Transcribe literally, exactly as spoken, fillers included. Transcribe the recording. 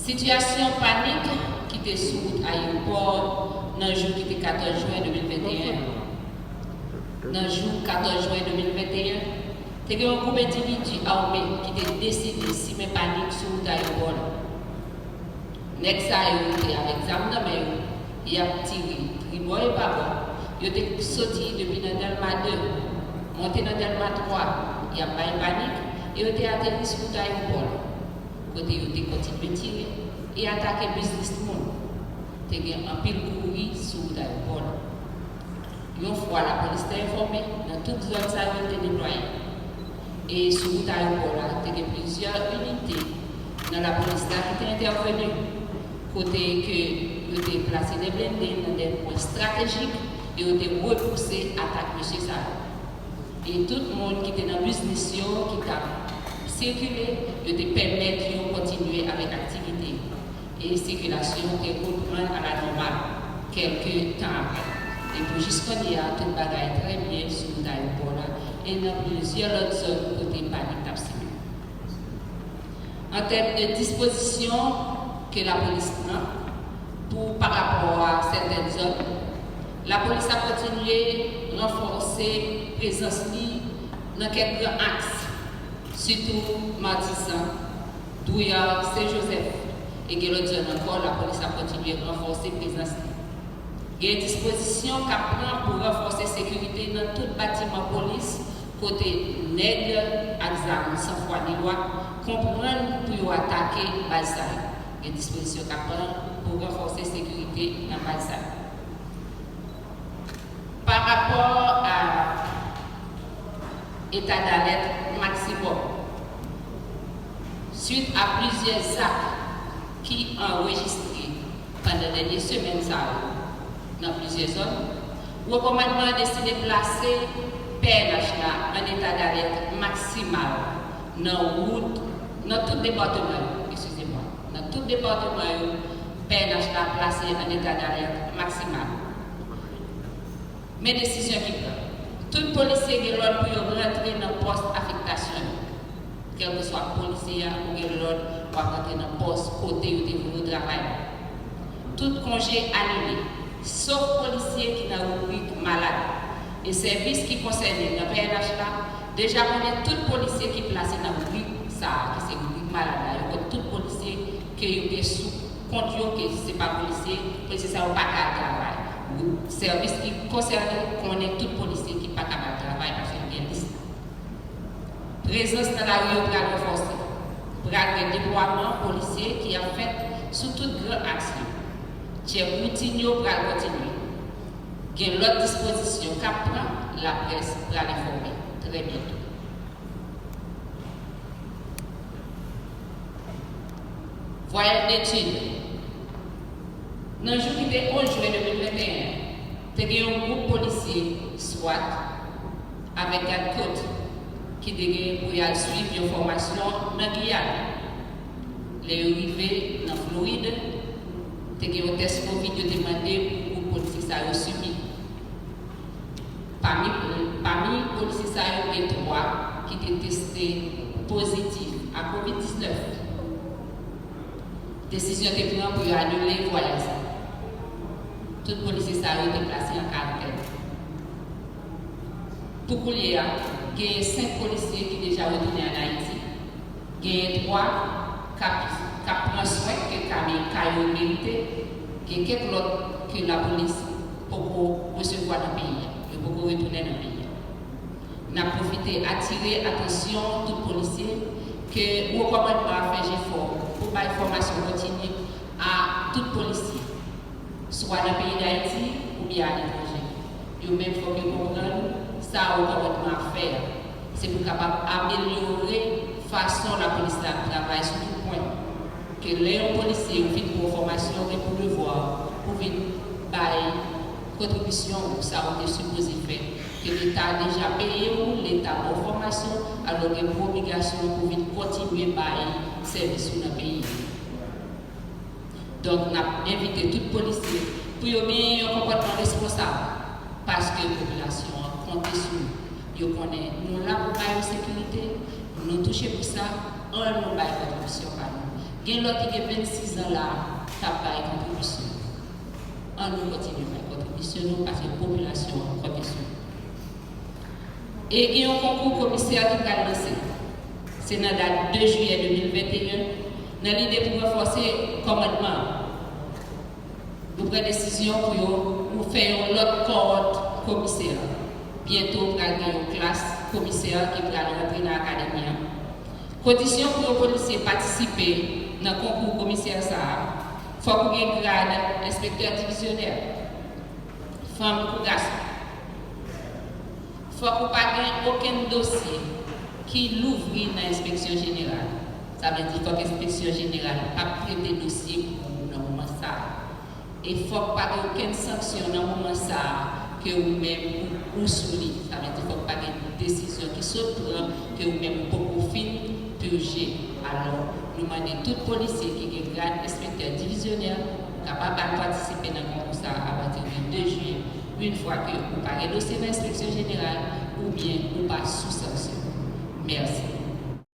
Sitiyasyon panik ki te sou wout ayewopò nan jou ki te katòz jen de mil venteyen an. Nan jou katòz jen de mil venteyen, te gen yon gwoup endividi ame ki te deside simen panik sou wout ayewopò la. Nèg sa yo te avèk zam nan men yo, y ap tire tribò e pabò. Yo te soti depi nan Dèlma de, monte nan Dèlma twa, y ap bay panik, e yo te ateri sou wout ayewopò la, kote yo te kontinye tire e atake biznis moun. Te gen anpil kouri sou wout ayewopò la. Yon fwa lapolis te enfòme, nan tout zòn sa yo te deplwaye. E sou wout ayewopò la, te gen plizyè inite nan lapolis la ki te entèveni, kote ke yo te plase de blende nan de pwen estratejik e yo te repouse atak mesye sa yo. E tout moun ki te nan biznis yo, ki t ap sikile, yo te pèmèt yo kontinye avèk aktivite yo. E sikilasyon te reprann alanòmal kèlke tan apre. E pou jis kounye a, tout bagay trè byen sou wout ayewopò la e nan plizyè lòt zòn kote panik t ap simen. An tèm de dispozisyon ke lapolis pran pou pa rapò a sètèn zòn, lapolis ap kontinye ranfòse prezans li nan kèk gran aks, sitou Matisan, Douyar, Sen Jozèf, e gen lòt zòn ankò, lapolis ap kontinye ranfòse prezans li. Gen dispozisyon k ap pran pou ranfòse sekirite nan tout batiman polis kote nèg ak zam san fwa ni lwa konprann pou yo atake baz sa yo. Gen dispozisyon k ap pran pou ranfòse sekirite nan baz sa yo. Pa rapò a eta dalèt maksimòm, swit a plizyè zak ki anrejistre pandan dènye semèn sa yo nan plizyè zòn, Wo Kòmandman an deside plase P N H la an eta dalèt maksimal nan wout, nan tout depatman yo, eskize mwa, nan tout depatman yo, P N H la plase an eta dalèt maksimal. Men desizyon ki pran. Tout polisye gen lòd pou yo rantre nan pòs afektasyon yo. Kèlkeswa polisye a, ou gen lòd pou w ap rantre nan pòs kote yo te voye w travay la. Tout konje anile, sof polisye ki nan ribrik malad. E sèvis ki konsène nan P N H la deja konnen tout polisye ki plase nan ribrik sa a, ki se ribrik malad la. Yo konn tout polisye ke yo gen sou kont yo ke se pa polisye, polisye sa yo pa ka al travay. Sèvis ki konsène konnen tout polisye ki pa ka al travay paske yo gen lis la. Prezans nan lari yo pral ranfòse. Pral gen deplwaman polisye ki ap fèt sou tout gran aks yo. Tchèk woutin yo pral kontinye. Gen lòt dispozisyon k ap pran, laprès pral enfòme trè byento. Vwayaj detid. Nan jou ki te onz jen de mil venteyen, te gen yon gwoup polisye swat avèk gad kot ki te gen pou y al swiv yon fòmasyon nan Giyàn. Lè yo rive nan Florid, te gen yon tès kovid yo te mande pou gwoup polisye sa yo sibi. Pami, pami polisye sa yo, gen twa ki te teste pozitif a kovid diznèf. Desizyon te pran pou yo anile vwayaj sa. Tout polisye sa yo te plase an karantèn. Pou koulye a, genyen senk polisye ki deja retounen ann Ayiti. Genyen twa k ap, k ap pran swen ke ka, ka yo merite. Gen kèk lòt ke lapolis poko resevwa nan peyi a. Yo poko retounen nan peyi a. N ap pwofite atire atansyon tout polisye ke Wo Kòmandman ap fè jefò pou bay fòmasyon kontini a tout polisye, swa nan peyi Dayiti oubyen aletranje. Yo menm fòk yo konprann sa Wo Kòmandman ap fè a. Se pou kapab amelyore fason lapolis la ap travay sou tout pwen. Ke lè yon polisye ou fin pran fòmasyon, ou gen pou devwa pou vin bay kontribisyon ou sa ou te sipoze fè. Ke Leta deja peye ou, Leta ba w fòmasyon, alò gen pou obligasyon pou vin kontinye bay sèvis ou nan peyi a. Donk, n ap envite tout polisye pou yo genyen yon konpòtman responsab, paske popilasyon an konte sou nou. Yo konnen nou la pou ba yo sekirite, nou touche pou sa, ann nou bay kontribisyon pa nou. Gen lòt ki gen vennsis an la k ap bay kontribisyon. An nou kontinye bay kontribisyon nou, paske popilasyon an konte sou nou. E gen yon konkou komisè ki pral lanse. Se nan dat de jiyè de mil venteyen, nan lide pou ranfòse kòmandman an. Nou pran desizyon pou yo, pou fè yon lòt kòwòt komisè. Byento pral gen yon klas komisè ki pral rantre nan akademi an. Kondisyon pou yon polisye patisipe nan konkou komisè sa a, fòk ou gen grad enspektè divizyonè, fanm kou gason. Fòk ou pa gen okenn dosye ki louvri nan enspeksyon jeneral. Sa vle di fòk enspeksyon jeneral p ap trete dosye pou ou nan moman sa a. E fòk pa gen okenn sanksyon nan moman sa a ke ou menm ou, ou sou li. Sa vle di fòk pa gen desizyon ki sot pran ke ou menm ou poko fin pije. Alò, nou mande tout polisye ki gen grad enspektè divizyonè kapab al patisipe nan konkou sa a apati de de jiyè, yon fwa ke ou pa gen dosye nan enspeksyon jeneral oubyen ou pa sou sanksyon. Mèsi.